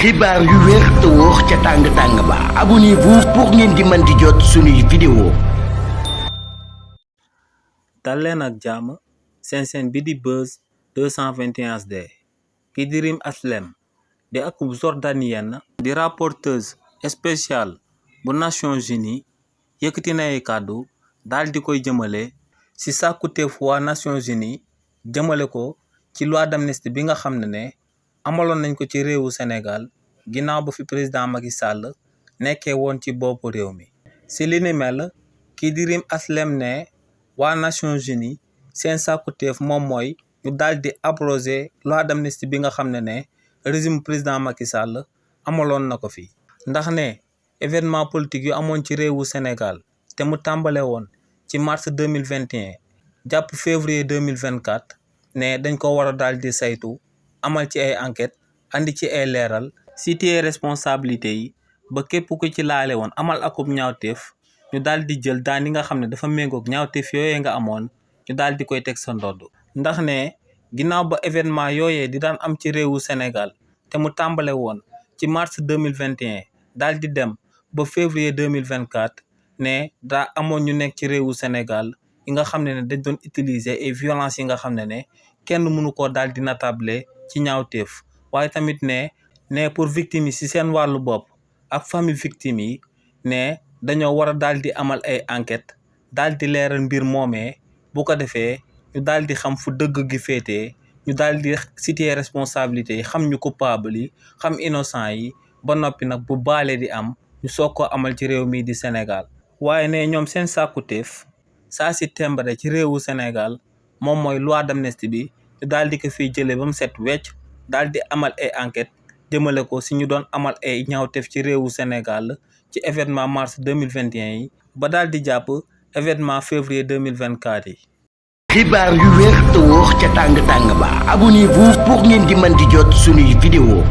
xibaar yu wér te wóor ca tàng-tàng ba abonnez-vous pour ngeen di mën di jot suñuy vidéo. dal leen ak jàmm seen chaîne bi di Buzz 221 HD ki di Rim Aslem di akub jordanienne di rapporteuse spéciale bu Nations Unies yëkkati na ay kàddu daal di koy jëmale ci sàkkuteef waa Nations Unies jëmale ko ci loi d'amnistie bi nga xam ne amaloon nañ ko ci réewu Sénégal ginnaaw ba fi président Macky Sall nekkee woon ci boppu réew mi. ci li ni mel kii di Rim Aslem ne waa Nations Unies seen sàkkuteef moom mooy ñu daal di abroger loi d'amnistie bi nga xam ne régime président Macky Sall amaloon na ko fi. ndax ne événement politique yu amoon ci réewu Sénégal te mu tàmbale woon ci mars 2021 jàpp février 2024 ne dañ ko war a daal di saytu amal ci ay enquête andi ci ay leeral situer responsabilité yi ba képp ku ci laale woon amal akub ñaawteef ñu daal di jël daan yi nga xam ne dafa méngoog ñaawteef yooyee nga amoon ñu daal di koy teg sa ndodd. ndax ne ginnaaw ba événement yooyee di daan am ci réewu Sénégal te mu tàmbale woon ci mars 2021 daal di dem ba février 2024 ne daa amoon ñu nekk ci réewu Sénégal yi nga xam ne dañ doon utiliser ay violence yi nga xam ne kenn mënu koo daal di natable ci ñaawteef. waaye tamit ne pour victimes yi ci seen wàllu bopp ak famille victime yi ne dañoo war a daal di amal ay enquête daal di leeral mbir moomee bu ko defee ñu daal di xam fu dëgg gi féetee ñu daal di situer responsabilité yi xam ñu coupable yi xam innocent yi ba noppi nag bu baale di am ñu soog koo amal ci réew mii di Sénégal. waaye ne ñoom seen sàkkuteef saa si tembare ci réewu Sénégal moom mooy loi d'amnistie bi ñu daal di ko fiy jëlee ba mu set wecc daal di amal ay enquête jëmale ko si ñu doon amal ay ñaawteef ci réewu Sénégal ci événement mars 2021 yi ba daal di jàpp événement février 2024 yi. xibaar yu wér te wóor ca tàng-tàng ba abonnez-vous pour ngeen di mën di jot suñuy vidéo.